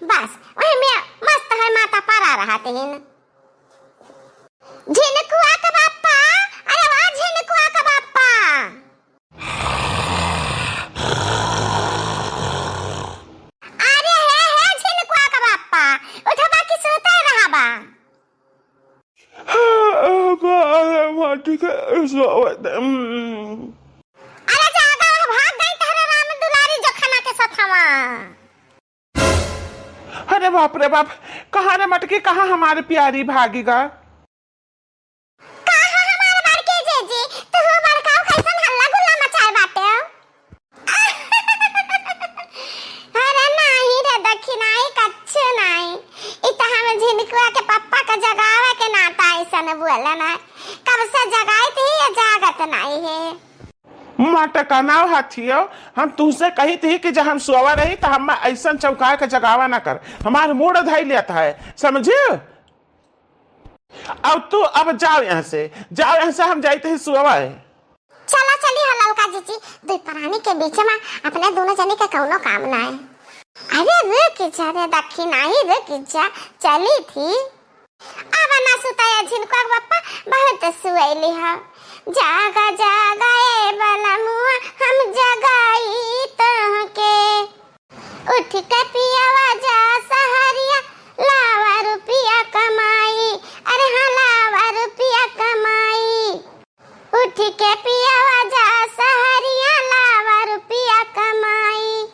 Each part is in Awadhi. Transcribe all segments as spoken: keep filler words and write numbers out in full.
बस, वही में मस्त है माता परा रहत हिन। झिनकुआ का बाप्पा, अरे वाह झिनकुआ का बाप्पा। अरे हे, हे झिनकुआ का बाप्पा, उठबा कि सुते रहबा? अरे माटी के सोवत, हम्म। अरे जागा, भाग गई तहरे राम दुलारी जोखना के सथवा। अरे बाप रे बाप, कहाँ रे मटकी, कहाँ हमारे प्यारी भागेगा? कहाँ हमारे बड़की जीजी, तू बड़काऊ कैसन हल्ला गुल्ला मचाए बाटे हो? अरे नाही रे दखिनाई, कच्छु नाही। इ त हम झिनकुआ के पप्पा का जगावे के नाता ऐसन बोलन है। कब से जगाई थी, ये जागत नाही है। मटकनउ हथियो, हम तुहसे कही थी कि जब हम सोवा रही त हम ऐसन चौंकाए के जगावा न कर, हमार मूड धइ लेत है, समझियो? अब तू अब जाओ यहाँ से, जाओ यहाँ से, हम जाइत ही सोवा है। चला चली हो ललका जीजी, दुई परानी के बीच में अपने दोनों जनी के कौनो काम ना है। अरे रुक जा रे दखिनाई, रुक जा, चली थी। अब ना सुताया झिनकुआ के पप्पा, बहुत सुअइली है। जागा जागा ए बलमुआ, हम जगाई तोहके। उठ के पियावा जा सहरिया, लावा रुपिया कमाई, अरे हाँ लावा रुपिया कमाई। उठ के पियावा जा सहरिया, लावा रुपिया कमाई।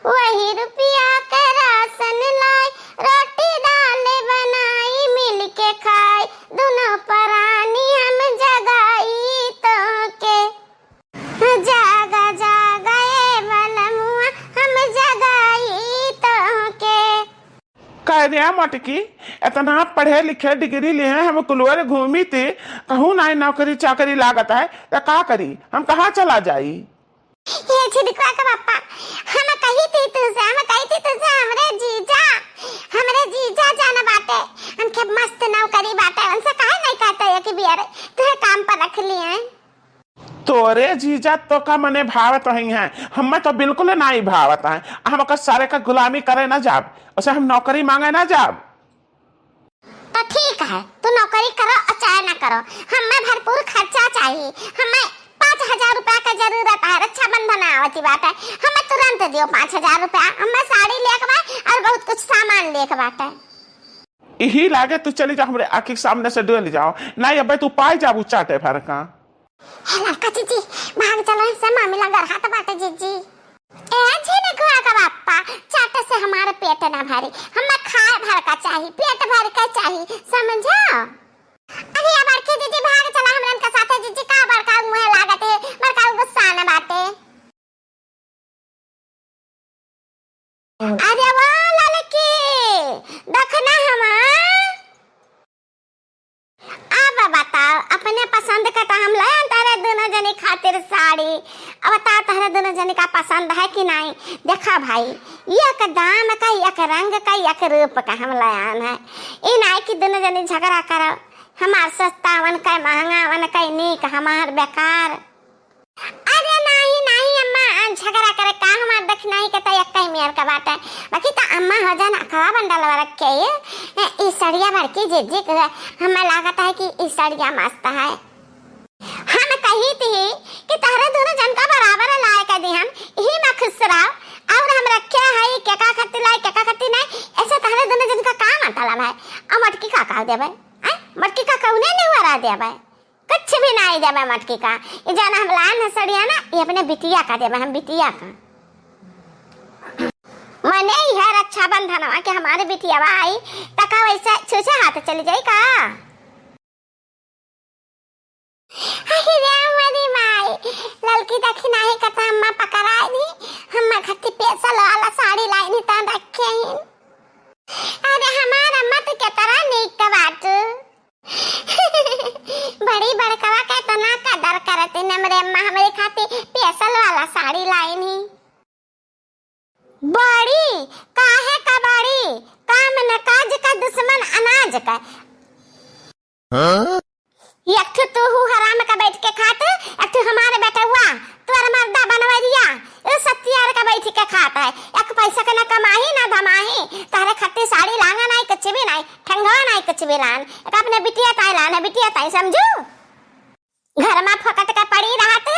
वही रुपिया के राशन लाई, रोटी दाल बनाई, मिल के खाई दुनो परानी हम जगाई तोहके। जागा जागा ए बलमुआ, हम जगाई तोहके। कह दिया मटकी, इतना पढ़े लिखे डिग्री लिए हैं, हम कुलवर घूमी थी, कहूँ नाई नौकरी चाकरी लागत है, तो का करी, हम कहाँ चला जाई? ये झिनकुआ के पप्पा, हम कही थी तुझसे, हम कही थी तुझसे, हमरे जीजा, हमरे जीजा जान बाटे, उनके मस्त नौकरी बाटे, उनसे काहे नहीं कहते ये कि बियर तुहे काम पर रख लिए हैं? तोरे जीजा तो का मने भावत रही हैं, हमें तो बिल्कुल नाई भावत हैं। हम ओकर सारे का गुलामी करे ना जाब, उसे हम नौकरी मांगे ना जाब। तो ठीक है, तू नौकरी करो और चाहे ना करो, हमें भरपूर खर्चा चाहिए। हमें पाँच हजार रुपया का जरूरत है, रक्षाबंधन आवती बाटे, हमें तुरंत दियो पाँच हजार रुपया। हमें साड़ी लेके बा और बहुत कुछ सामान लेके बाटे। यही लागे तू चली जाओ, हमरे आँखी के सामने से डोल जाओ, नहीं अबे तू पाई जाबू चाटे भर का। हे ललका जीजी, भाग चलो, इससे मामी लंगर हाथ बाटे जीजी। ए झिनकुआ का बाप्पा, चाटे से हमारे पेट ना भरी, हमें खाए भर का चाही, पेट भर का चाही, समझो? अरे ये बड़की जीजी भाग चला हमरन के साथे जीजी, का बड़का मुँह लागत है, बड़का गुस्सा न बाटे। अरे वाह ललकी, देख ना हमार। अब बताओ, अपने पसंद का तो हम ले आन तहरे दोनों जने खातिर साड़ी। अब बताओ, तहरे दोनों जने का पसंद है कि नहीं? देखा भाई, एक दाम का, एक रंग का, एक रूप का हम ले आन है। ई नहीं कि दोनों जने झगड़ा करो, हमार सस्ता वन का, महंगा वन का, नीक हमार बेकार। अरे नाही, नाही अम्मा, आ झगड़ा करे का, हमार दखिनाई के तो एक ही मेर का बाटे। बाकी तो अम्मा हो जान अखवा बंडल रखे ये, ए, ई सड़िया बड़की जीजी के, हमें लागत है कि ई सड़िया मस्त है। हम कही थी कि तहरे दोनों जन का बराबर लाए के दी हम, यही में खुश रहो। और हम रखे है, के का खातिर लाई, के का खातिर नहीं, ऐसे तहरे दोनों जन का का मतलब है? आ मटकी का का देबे? हैं? मटकी का कौने नहीं वरा देबे? कुछ भी नाई देबे मटकी का। ई जाना हम लान है सड़िया ना, ई अपने बिटिया का देबे, हम बिटिया का। मने ई है रक्षाबंधनवा के हमारे बिटियावा आई, त का वैसे छूछे हाथ चली जाई का? अरे रे हमारी माई, ललकी दखिनाई का त अम्मा पकड़ाई दी, हम्मा खातिर special वाला साड़ी लाई नी तान रखे ही। अरे हमार अम्मा तो के तरह नीक बाटू। बड़ी बड़कवा के इतना कदर करती न, हमरे अम्मा हमरे खातिर special वाला साड़ी लाइन ही। बड़ी, काहे का बड़ी? काम न काज का, दुश्मन अनाज का। हाँ? एक ठो तू हूँ हराम का बैठ के खात, एक ठो हमारे बेटवा, तोर मर्दा बनवरिया, ए सत्यार का बैठ के खात है। एक पैसा के ना कमाही ना धमाही, तहरे साड़ी लांगा नाई, कुछ भी नाई, ठंगवा नाई, कुछ भी लान, एक अपने बिटिया ताई लान है, बिटिया ताई समझू। घर मा फोकट के पड़ी रहत,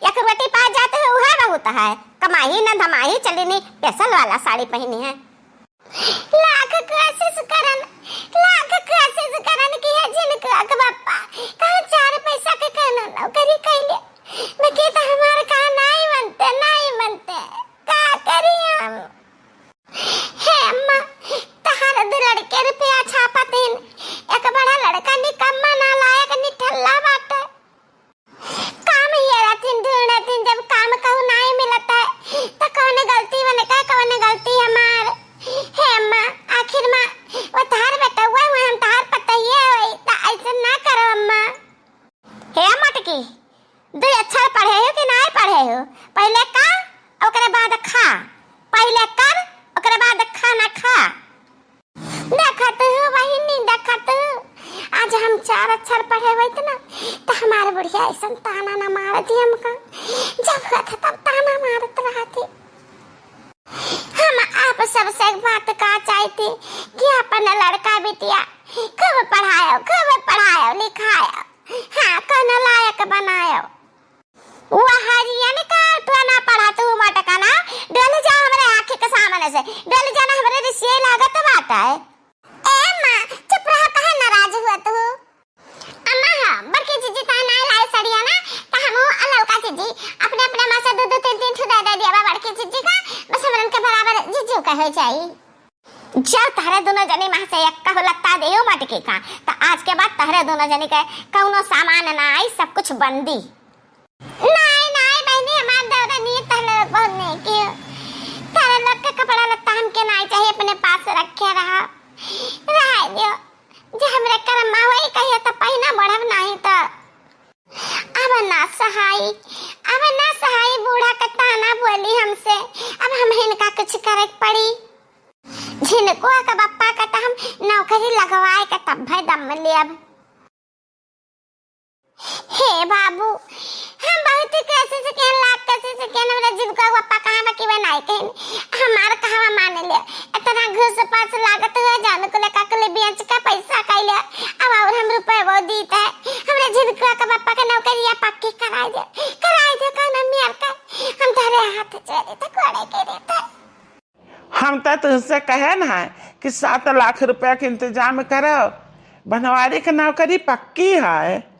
एक रोटी पा जात है, उहे बहुत है। कमाही न धमाही चली नी, पेसल वाला साड़ी पहिनी है। लाख कोशिश करन, लाख कोशिश करन कि हे जिनको अक बप्पा, कहूँ चार पैसा के कहूँ नौकरी कैले, बाकी तो हमार का नाई मनते, नाई मनते, का करी हम? हे अम्मा, तहार दू लड़के रुपया छापत हिन, एक बड़ा लड़का निकम्मा, नालायक, निठल्ला बाटे। काम ये रहथिन ढूंढथिन, जब काम कहूँ नाई मिलत है, त कौन गलती उनका, कौन गलती हमार? हे अम्मा, आखिर मा वो तहार बेटउआ हुआ, हम तहार पतहिया होई, त ऐसे ना करो अम्मा। हे मोटकी, दू अक्षर पढ़े हो कि नाई पढ़े हो? पहिले कर, ओकरे बाद खा। पहिले कर, ओकरे बाद खाना खा। देखत हो बहिनी, देखत हो, आज हम चार अक्षर पढ़े होइत ना, त हमार बुढ़िया ऐसन ताना ना मारत ही हमका। जब कहत तब ताना मारत रहत ही। हम आप सबसे एक बात कहा चाहती कि अपन लड़का बिटिया खूब पढ़ायो, खूब पढ़ायो, लिखायो, हाँ, कोनो लायक बनायो। वो हरियन का उठवा ना पढ़ा तू मटका ना, डोल जा हमरे आँखी के सामने से, डोल जा ना, हमरे रिसिये लागत बाटे। ए माँ, चुप रहा, काहे नाराज हुआ तू? अम्मा, हाँ, बड़की जीजी ताई नाई लाई सड़िया ना, त हमहू आ ललका जीजी अपने अपने माँ से दू दू तीन तीन ठू दे दे दिया बा बड़की जीजी का, बस हमरन के बराबर जीजू का हो जाई। जब तहरे दोनों जनी माँ से एक कहू लगता देहू मटकी का, त आज के बाद तहरे दोनों जनी के कौनो सामान ना आई, सब कुछ बंदी। नाई, नाई बहिनी, हमार देवरा नहीं, तहरे लोग बहुत नेकी हो। तहरे लोग के कपड़ा लत्ता हमके नाई चाहिए, अपने पास रखे रहा, रहे दियो। जे हमरे कर्म मा होई कहियो त पहिना बढ़ब, नाही त अब ना सहाई, अब ना सहाई, बूढ़ा के ताना बोली हमसे, अब हम इनका कुछ करे के पड़ी। झिनकुआ के बप्पा के त हम नौकरी लगवाए के तब भाई दम लेब। हे बाबू, हम बहुत ही कोशिश किहन, लाख कोशिश किहन, हमरा झिनकुआ के बप्पा कहाँ बा कि बनाए कहिन, हमार कहवा माने ले। इतना घूस पास लागत हुआ, जान को लेकर के ले बेच के पैसा कैले, अब और हम रुपए वो दीत है, हमरा झिनकुआ के बप्पा के नौकरिया पक्की कराए दे, कराए दे, कहना मियार का, हम तोरे हाथ जोड़े थे, कोड़े के रे थे। हम त तुझसे कहे न है कि सात लाख रुपया के इंतजाम करो, बनवारी के नौकरी पक्की है।